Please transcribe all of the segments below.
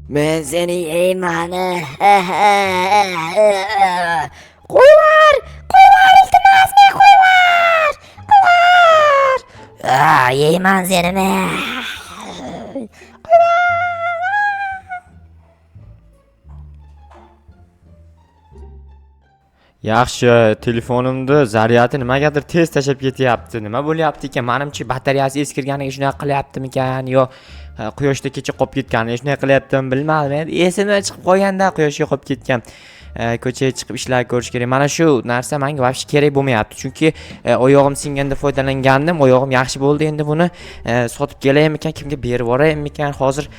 Men seni yeyman. Qo'yvor, qo'yvor, iltimos, men qo'yvor. Qo'yvor. Ah, yeyman seni men. Yaxshi, telefonimni zaryadi nimagadir tez tashlab ketyapti. Nima bo'lyapti ekan? Manimcha batareyasi eskirganiga shunaqa qilyaptimikan yo quyoshda kecha qolib ketganiga shunaqa qilyaptimi, bilmadim. Endi esimdan chiqib qolganda quyoshga qolib ketgan. Ko'chaga chiqib ishlar ko'rish kerak. Mana shu narsa menga вообще kerak bo'lmayapti. Chunki oyog'im singanda foydalangandim, oyog'im yaxshi bo'ldi. Endi buni sotib kelaymikan, kimga berib yuboraymikan? Hozir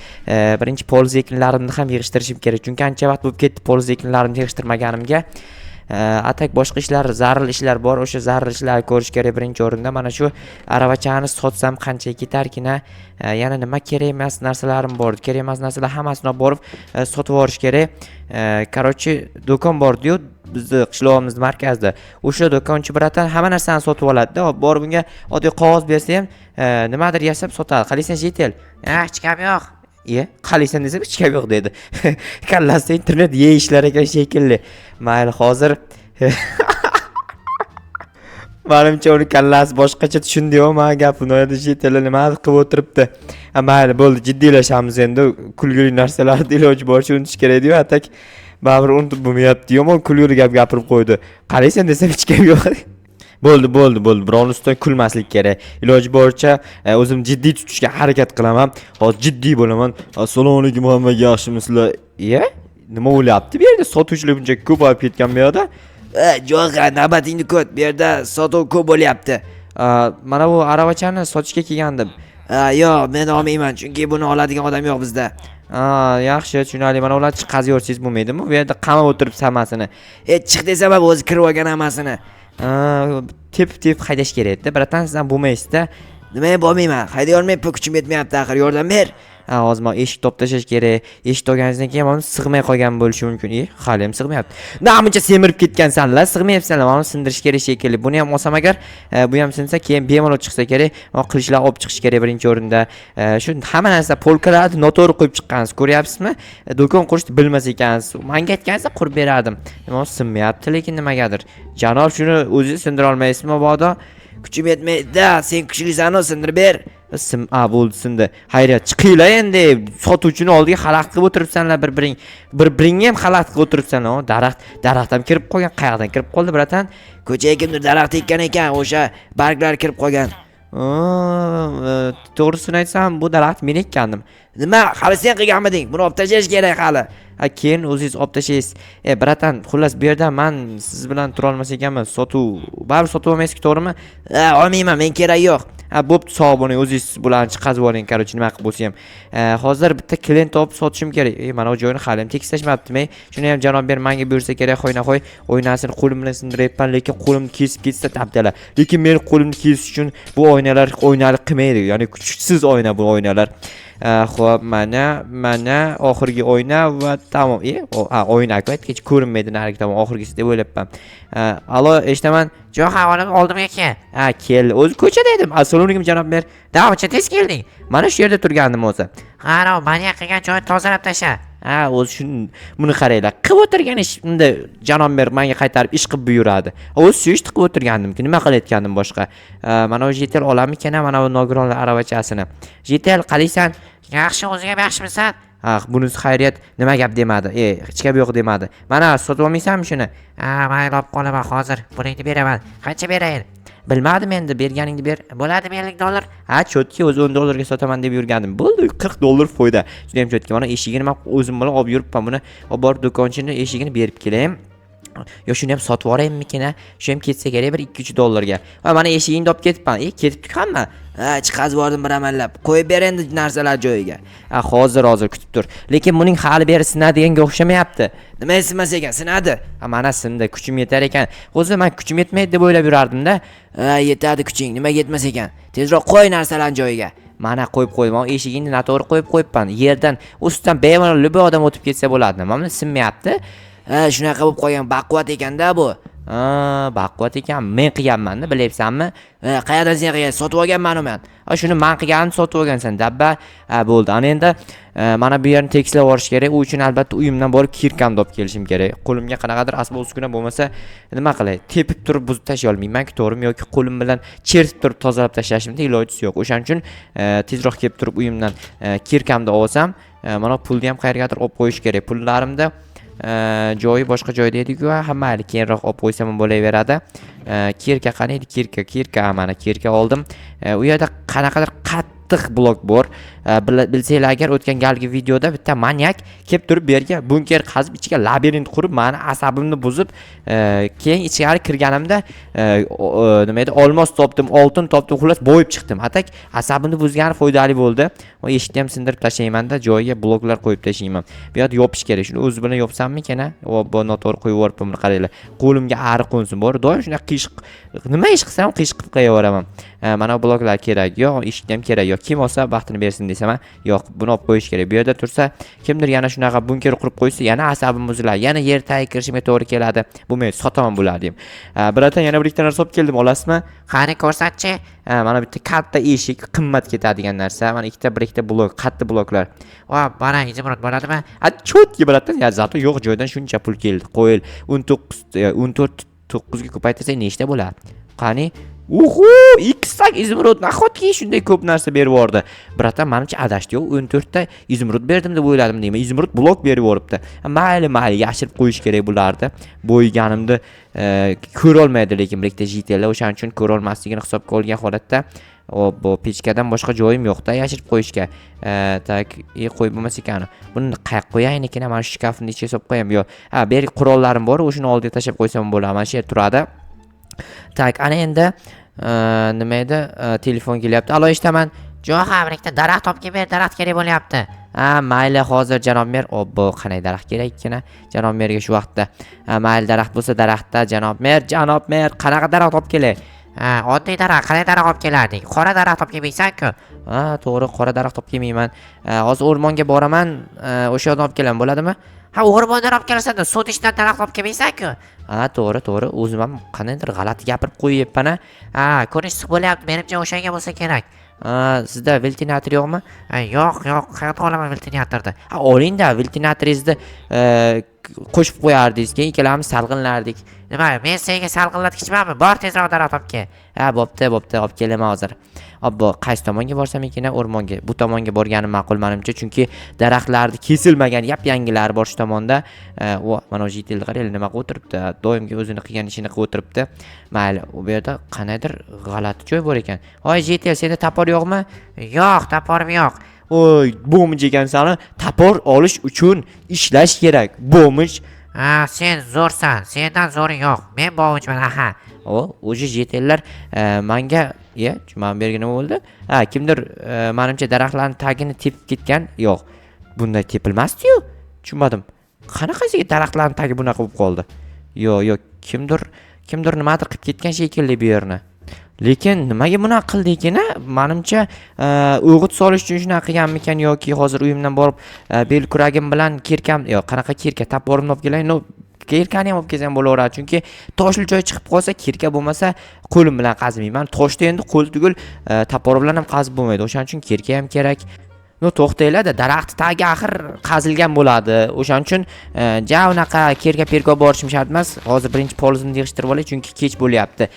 birinchi polz ekinlarimni ham yig'ishtirishim kerak. Chunki ancha vaqt bo'lib ketdi polz ekinlarimni yig'ishtirmaganimga. Atak boshqa ishlar, zaril ishlar bor, o'sha zaril ishlarni ko'rish kerak birinchi o'rinda. Mana shu aravachani sotsam qanchaga ketarkin a? Yana nima kerak emas narsalarim bor, kerak emas narsalar hammasini olib borib sotib yuborish kerak. Короче, do'kon bordiyu bizni qishlog'imizni markazida. O'sha do'konchi bratan hamma narsani sotib oladida, olib borib unga oddiy qog'oz bersa ham nimadir yasab sotadi. Qalaysan, Jetel? Ha, hech gap yo'q. Iye, qalaysan desam hech gap yo'q dedi. Kallasida internet yeyishlar ekan shekilli. Mayli, hozir manimcha uni kallasi boshqacha tushundi-yu, man gapimni endi Jetel nima qilib o'tiribdi. Ha, mayli, bo'ldi, jiddiylashamiz endi. Kulgili narsalarni iloji boricha unutish kerak edi-yu, atak baribir unutib bo'lmayapti. Yomon kulgili gap gapirib qo'ydi. Qalaysan desam hech gap yo'q. Bo'ldi, bo'ldi, bo'ldi. Birovni ustidan kulmaslik kerak. Iloji boricha o'zim jiddiy tutishga harakat qilaman. Hozir jiddiy bo'laman. Assalomu alaykum hammaga, yaxshimisizlar? Iye, nima bo'lyapti bu yerda? Sotuvchilar buncha ko'payib ketgan bu yerda. Jo'g'a, navbatingni kut. Bu yerda sotuv ko'p bo'lyapti. Mana bu aravachani sotishga kelgandim. Yo'q, men olmayman, chunki buni oladigan odam yo'q bizda. Yaxshi, tushunarli. Mana ularni chiqazib yuborsangiz bo'lmaydimi? Bu yerda qamab o'tiribsiz hammasini. Chiq desam ham o'zi kirib olgan hammasini. Tepib-tepib haydash kerak edi. Bratan, siz ham bo'lmaysizda. Nimaga bo'lmayman? Hayday olmayapman, kuchim yetmayapti axir, yordam ber. Ha, hozir mana eshik topib tashlash kerak. Eshik topganingizdan keyin mana sig'may qolgan bo'lishi mumkin. E, hali ham sig'mayapti. Namuncha semirib ketgansanlar, sig'mayapsanlar. Mana sindirish kerak shekilli. Buni ham olsam agar, bu ham sinsa, keyin bemalol chiqsa kerak. Mana qilichlar olib chiqish kerak birinchi o'rinda. Shu hamma narsa polkalarni noto'g'ri qo'yib chiqqansiz, ko'ryapsizmi? Do'kon qurishni bilmas ekansiz. Menga aytgansiz qurib berardim. Nima sinmayapti lekin nimagadir. Janob, shuni o'zingiz sindira olmaysizmi mabodo? Kuchim yetmaydi-da, sen kuchlisan-u, sindirib ber. Sim, a bo'ldi, sindi. Xayriyat, chiqinglar endi. Sotuvchini oldiga xalaqit qilib o'tiribsanlar bir-biring. Bir-biringga ham xalaqit qilib o'tiribsanlar. O, daraxt, daraxt ham kirib qolgan. Qayerdan kirib qoldi, bratan? Ko'chaga kimdir daraxt ekkan ekan, o'sha barglar kirib qolgan. To'g'risini aytsam, bu daraxt men ekkandim. Nima, hali sen qilganmiding? Buni olib tashlash kerak hali. Ha, keyin o'zingiz olib tashlaysiz. E, bratan, xullas bu yerda man siz bilan turolmas ekanman. Sotuv, baribir sotib olmaysiz-ku, to'g'rimi? Ha, olmayman, men kerak yo'q. Ha, bo'pti, sog' bo'ling, o'zingiz bularni chiqazib oling, короче, nima qilib bo'lsa ham. Hozir bitta klient topib sotishim kerak. E, mana bu joyini hali ham tekislashmabdimi? Shuni ham janob ber menga buyursa kerak, hoynahoy oynasini qo'lim bilan sindiryapman, lekin qo'limni kesib ketsa dabdala. Lekin meni qo'limni kesish uchun bu oynalar oynalik qilmaydi, ya'ni kuchsiz oyna bu oynalar. Xo'p, mana oxirgi oyna va tamom. E, ha, oyna-ku aytgach ko'rinmaydi narigi tomon oxirgisi deb o'ylabman. Alo, eshitaman. Jo'xa, olim oldimga kel. Ha, kel. O'zi ko'chada edim. Assalomu alaykum janob mer. Davcha tez kelding. Mana shu yerda turgandim o'zi. Ha, anavi manyak qilgan joyni tozalab tasha. Ha, o'zi shuni buni qaranglar. Qilib o'tirgan ish unda janob mer menga qaytarib ish qilib buyuradi. O'zi shu ishni qilib o'tirgandimki, nima qilayotgandim boshqa. Mana bu Jetel olarmikan, mana bu nogironlar aravachasini. Jetel, qalaysan? Yaxshi, o'zing ham yaxshimisan? Ha, bunisi xayriyat, nima gap demadi. E, hech gap yo'q demadi. Mana sotib olmaysanmi shuni? Ha, mayli, olib qolaman hozir. Pulingni beraman. Qancha berayin? Bilmadim endi, berganingni ber. Bo'ladimi 50 dollar? Ha, cho'tki o'zi 10 dollarga sotaman deb yurgandim. Bo'ldi, 40 dollar foyda. Judayam cho'tki. Mana eshigini men o'zim bilan olib yuribman. Buni olib borib do'konchini eshigini berib kelayim. Yo shuni ham sotib yuboraymikin a? Shu ham ketsa kerak bir 2-3 dollarga. Va mana eshigingni olib ketibman. E, ketibdi hamma. Ha, chiqazib yubordim bir amallab. Qo'yib ber endi narsalar joyiga. Ha, hozir kutib tur. Lekin buning hali beri sinadiganga o'xshamayapti. Nima sinmas ekan, sinadi. Ha, mana sindi, kuchim yetar ekan. O'zi men kuchim yetmaydi deb o'ylab yurardim-da. Ha, yetadi kuching, nimaga yetmas ekan? Tezroq qo'y narsalarni joyiga. Mana qo'yib qo'ydim. Eshigingni noto'g'ri qo'yib qo'yibman. Yerdan ustidan bemalol любой odam o'tib ketsa bo'ladi. Nima buni sinmayapti? Ha, shunaqa bo'lib qolgan, baquvvat ekanda bu. Ha, baquvvat ekan. Men qilganman-da, bilyapsanmi? Qayerdan sen qilgan? Sotib olganman men. Ha, shuni men qilganimni sotib olgansan, dabba. Ha, bo'ldi. Ana endi mana bu yerni tekislab yuborish kerak. U uchun albatta uyimdan borib kirkamni olib kelishim kerak. Qo'limga qanaqadir asbob uskuna bo'lmasa, nima qilay? Tepib turib buzib tashlay olmayman-ku, to'g'rimi? Yoki qo'lim bilan chertib turib tozalab tashlashimda ilojisi yo'q. O'shaning uchun tezroq kelib turib uyimdan kirkamni olsam, mana pulni ham qayergadir olib qo'yish kerak. Pullarimda joyi boshqa joyda edi-ku, ha, mayli, keyinroq olib qo'ysam ham bo'laveradi. Kirka qani edi? Kirka, kirka, mana kirka oldim. U yerda qanaqadir qattiq blok bor. Bilsanglar agar o'tgan galgi videoda bitta manyak kelib turib bu yerga bunker qazib, ichiga labirint qurib, mani asabimni buzib, keyin ichkari kirganimda nima edi, olmos topdim, oltin topdim, xullas boyib chiqdim. A так asabimni buzgani foydali bo'ldi. O eshikni ham sindirib tashlayman-da, joyiga bloklar qo'yib tashlayman. Bu yerda yopish kerak. Shuni o'zi bilan yopsammikan, a? Bu noto'g'ri qo'yib yuboribman, buni qaranglar. Qo'limga ari qo'nsin. Bor, doim shunaqa qiyshiq, nima ish qilsam qiyshiq qilib qo'yaveraman. Mana bu bloklar kerak yo'q, eshikni ham kerak yo'q. Kim olsa baxtini bersin desam, yo'q, buni olib qo'yish kerak. Bu yerda tursa, kimdir yana shunaqa bunker qurib qo'ysa, yana asabim buziladi. Yana yer tagiga kirishimga to'g'ri keladi. Bu men sotaman bularni ham. Братан, yana bir ikkita narsa olib keldim, olasizmi? Qani, ko'rsatchi. Ha, mana bitta katta eshik, qimmat ketadigan narsa. Mana ikkita, bir ikkita blok, qattiq bloklar. Va, mana изумруд bo'ladimi? A, чётко, братан, ya зато yo'q joydan shuncha pul keldi. Qo'yil 19 14 9 ga ko'paytirsak nechta bo'ladi? Qani? Uhu, 2 стак изумруд nahotki shunday ko'p narsa berib yubordi. Братан, manimcha adashdi yo'q, 14 ta изумруд berdim deb o'yladim deyman. Изумруд blok berib yuboribdi. Ha, mayli, mayli, yashirib qo'yish kerak bularni. Boyiganimni ko'rolmaydi lekin bir ikkita житель lar, o'shaning uchun ko'rolmasligini hisobga olgan holatda. Hop, bu pechkadan boshqa joyim yo'q-da yashirib qo'yishga. Так, qo'yib bo'lmas ekan. Buni qayoqqa qo'yayin ekan? Mana shu shkafni ichiga solib qo'yam. Yo'q. Ha, bu yerga qurollarim bor, o'shuni oldiga tashlab qo'ysam bo'ladi. Mana shu yer turadi. Так, ana endi nima edi? Telefon kelyapti. Alo, eshitaman. Jo'xa, bir ikkita daraxt olib kelib ber, daraxt kerak bo'lyapti. Ha, mayli, hozir janob mer. Obbo, qanday daraxt kerak ekan, janob merga shu vaqtda. Ha, mayli, daraxt bo'lsa daraxtda, janob mer, janob mer, qanaqa daraxt olib kelay? Ha, oddiy daraxt, qanday daraxt olib kelarding? Qora daraxt olib kelmaysan-ku. Ha, to'g'ri, qora daraxt olib kelmayman. Hozir o'rmonga boraman, o'sha yerdan olib kelaman, bo'ladimi? Ha, o'rmondan olib kelasan, suvni ichidan daraxt olib kelmaysan-ku. Ha, to'g'ri, to'g'ri. O'zim ham qandaydir g'alati gapirib qo'yyapman, a. Ha, ko'rish issiq bo'lyapti, menimcha o'shanga bo'lsa kerak. Ha, sizda ventilator yo'qmi? Ha, yo'q, yo'q, qayerdan olaman ventilatorni? Ha, oling-da, ventilatoringizni qo'shib qo'yardingiz, keyin ikkalamiz salqinlardik. Nima, men senga salqinlatgichmanmi? Bor, tezroq daraxt olib kel. Ha, bo'pti, bo'pti, olib kelaman hozir. Obbo, qaysi tomonga borsam ekan, o'rmonga? Bu tomonga borganim ma'qul menimcha, chunki daraxtlarni kesilmagan yap-yangilari bor shu tomonda. O, mana житель ni qaranglar, nima qilib o'tiribdi? Doimgi o'zini qilgan ishini qilib o'tiribdi. Mayli, u yerda qandaydir g'alati joy bor ekan. Voy, житель, senda топор yo'qmi? Yo'q, топор im yo'q. Voy, бомж ekansan. Топор olish uchun ishlash kerak. Бомж. Ha, sen zo'rsan, sendan zo'ri yo'q. Men бомж man, aha. O, o'sha житель lar manga, ya, mana bu yerga nima bo'ldi? Ha, kimdir manimcha daraxtlarning tagini tepib ketgan. Yo'q. Bunday tepilmasdi-yu. Tushunmadim. Qanaqasiga daraxtlarning tagi bunaqa bo'lib qoldi? Yo'q, yo'q, kimdir nimadir qilib ketgan shekilli bu yerni. Lekin nimaga bunaqa qildi ekan, a? Manimcha, o'g'it solish uchun shunaqa qilganmikan yoki hozir uyimdan borib bel kuragim bilan kirkam, yo'q, qanaqa kirka, топор imni olib kelay. Но, kirkani ham olib kelsam bo'laveradi, chunki toshli joy chiqib qolsa, kirka bo'lmasa qo'lim bilan qazmayman. Toshda endi qo'l tugul, топор bilan ham qazib bo'lmaydi. O'shaning uchun kirka ham kerak. Но, to'xtanglar-da, daraxt tagi axir qazilgan bo'ladi. O'shaning uchun ja unaqa kirka pirka olib borishim shart emas. Hozir birinchi polizimni yig'ishtirib olay, chunki kech bo'lyapti.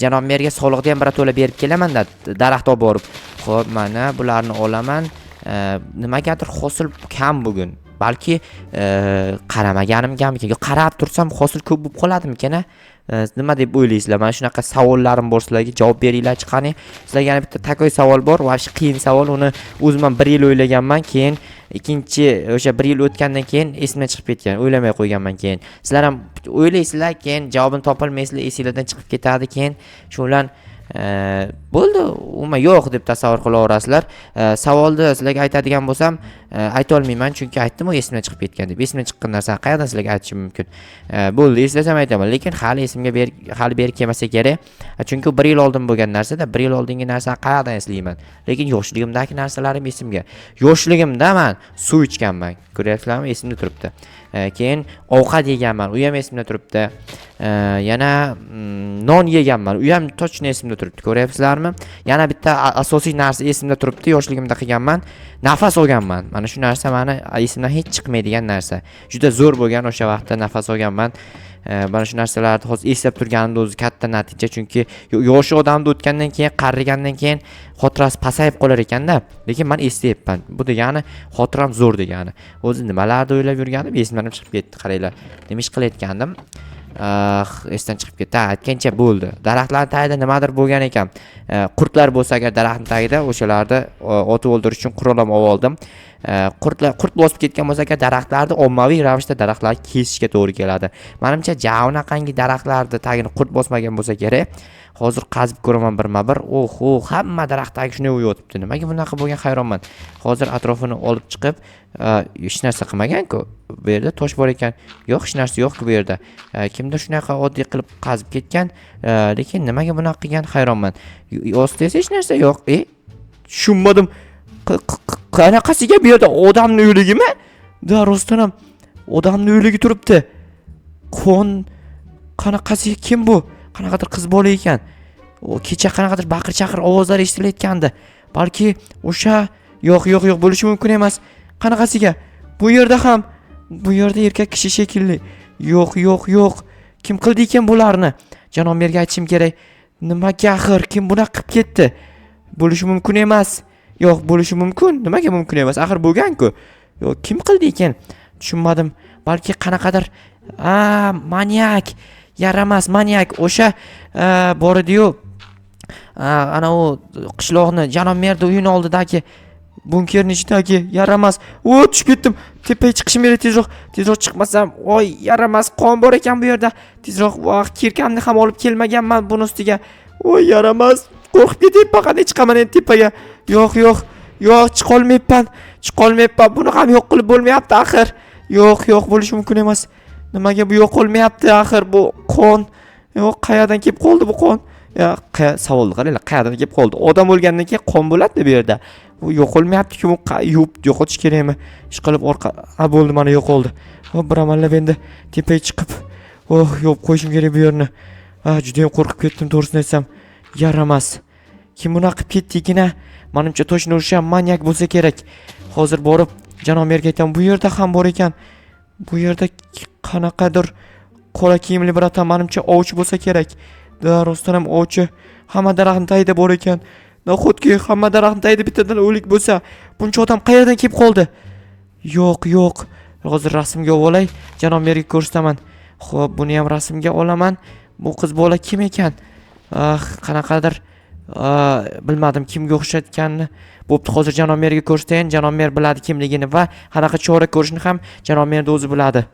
Janob merga soliqni ham birato'la berib kelaman-da, daraxt olib borib. Xo'p, mana bularni olaman. Nimagadir hosil kam bugun. Balki qaramaganimgamikin? Yo, qarab tursam hosil ko'p bo'lib qoladimikan, a? Nima deb o'ylaysizlar? Mana shunaqa savollarim bor sizlarga, javob beringlarchi qani. Sizlarga yana bitta такой savol bor, вообще qiyin savol. Uni o'zim ham bir yil o'ylaganman, keyin ikkinchi o'sha bir yil o'tgandan keyin esimdan chiqib ketgan, o'ylamay qo'yganman keyin. Sizlar ham o'ylaysizlar, keyin javobini topolmaysizlar, esinglardan chiqib ketadi, keyin shu bilan bo'ldi, umuman yo'q deb tasavvur qilaverasizlar. Savolni sizlarga aytadigan bo'lsam, aytolmayman, chunki aytdim-ku esimdan chiqib ketgan deb. Esimdan chiqqan narsani qayerdan sizlarga aytishim mumkin? Bo'ldi, eslasam aytaman, lekin hali esimga hali berib kelmasa kerak. Chunki bir yil oldin bo'lgan narsada, bir yil oldingi narsani qayerdan eslayman? Lekin yoshligimdagi narsalarim esimga. Yoshligimda man suv ichganman. Ko'ryapsizlarmi? Esimda turibdi. Keyin ovqat yeganman, u ham esimda turibdi. Yana non yeganman. U ham точно esimda turibdi. Ko'ryapsizlarmi? Yana bitta asosiy narsa esimda turibdi, yoshligimda qilganman. Nafas olganman. Mana shu narsa mani esimdan hech chiqmaydigan narsa. Juda zo'r bo'lgan o'sha vaqtda nafas olganman. Mana shu narsalarni hozir eslab turganimda o'zi katta natija, chunki yoshi odamni o'tgandan keyin, qarigandan keyin xotirasi pasayib qolar ekanda. Lekin man eslayapman. Bu degani xotiram zo'r degani. O'zi nimalarni o'ylab yurganim esimdan ham chiqib ketdi, qaranglar. Nima ish qilayotgandim? Ah, esdan chiqib ketdi. Ha, aytgancha bo'ldi. Daraxtlarning tagida nimadir bo'lgan ekan. Qurtlar bo'lsa agar daraxtning tagida, o'shalarni otib o'ldirish uchun qurol ham olib oldim. Qurtlar, qurt bosib ketgan bo'lsa agar daraxtlarni, ommaviy ravishda daraxtlarni kesishga to'g'ri keladi. Manimcha, ja unaqangi daraxtlarni tagini qurt bosmagan bo'lsa kerak. Hozir qazib ko'raman birma-bir. Oho, hamma daraxt tagi shunday yotibdi. Nimaga bunaqa bo'lgan, hayronman. Hozir atrofini olib chiqib, hech narsa qilmagan-ku. Bu yerda tosh bor ekan. Yo'q, hech narsa yo'q bu yerda. Kimdir shunaqa oddiy qilib qazib ketgan, lekin nimaga bunaqa qilgan, hayronman. Ostida esa hech narsa yo'q. E, tushunmadim. Qanaqasiga bu yerda odamni o'ligimi? Да, rostdan ham odamni o'ligi turibdi. Qon qanaqasiga, kim bu? Qanaqadir qiz bola ekan. O kecha qanaqadir baqir-chaqir ovozlar eshitilayotgandi. Balki o'sha. Yo'q, yo'q, yo'q, bo'lishi mumkin emas. Qanaqasiga? Bu yerda ham, bu yerda erkak kishi shekilli. Yo'q, yo'q, yo'q. Kim qildi ekan bularni? Janob merga aytishim kerak. Nimaga axir? Kim bunaqa qilib ketdi? Bo'lishi mumkin emas. Yo'q, bo'lishi mumkin. Nimaga mumkin emas? Axir bo'lgan-ku. Yo'q, kim qildi ekan? Tushunmadim. Balki qanaqadir a manyak, yaramas manyak o'sha bor edi-yu. Ana u qishloqni janob merni uyini oldidagi bunkerni ichidagi yaramas. O, tushib ketdim. Tepaga chiqishim kerak tezroq. Tezroq chiqmasam, voy, yaramas, qon bor ekan bu yerda. Tezroq, voh, кирка mni ham olib kelmaganman buni ustiga. Voy, yaramas. Qo'rqib ketyapman, qanday chiqaman endi tepaga? Yo'q, yo'q. Yo'q, chiqolmayapman. Chiqolmayapman. Buni ham yo'q qilib bo'lmayapti axir. Yo'q, yo'q, bo'lishi mumkin emas. Nimaga bu yo'qolmayapti axir bu qon? Yo'q, qayerdan kelib qoldi bu qon? Ya, savolni qaranglar, qayerdan kelib qoldi? Odam o'lgandan keyin qon bo'ladi bu yerda. Bu yo'qolmayapti-ku, bu yuvib yo'qotish kerakmi? Ishqilib orqa, ha, bo'ldi, mana yo'qoldi. Hop, bir amallab endi tepaga chiqib, oh, yopib qo'yishim kerak bu yerni. Ha, juda ham qo'rqib ketdim, to'g'risini aytsam. Yaramas. Kim bunaqa qilib ketdi ekan? Manimcha, точно o'sha manyak bo'lsa kerak. Hozir borib janob merga aytaman, bu yerda ham bor ekan. Bu yerda qanaqadir qora kiyimli bir odam, manimcha, ovchi bo'lsa kerak. Да, rostdan ham ovchi. Hamma daraxtning tagida bor ekan. Nahotki hamma daraxtning tagida bittadan o'lik bo'lsa, buncha odam qayerdan kelib qoldi? Yo'q, yo'q. Hozir rasmga olay, janob merga ko'rsataman. Xo'p, buni ham rasmga olaman. Bu qiz bola kim ekan? Ah, qanaqadir bilmadim kimga o'xshatganini. Bo'pti, hozir janob merga ko'rsatayin. Janob mer biladi kimligini va qanaqa chora ko'rishni ham janob merni o'zi biladi.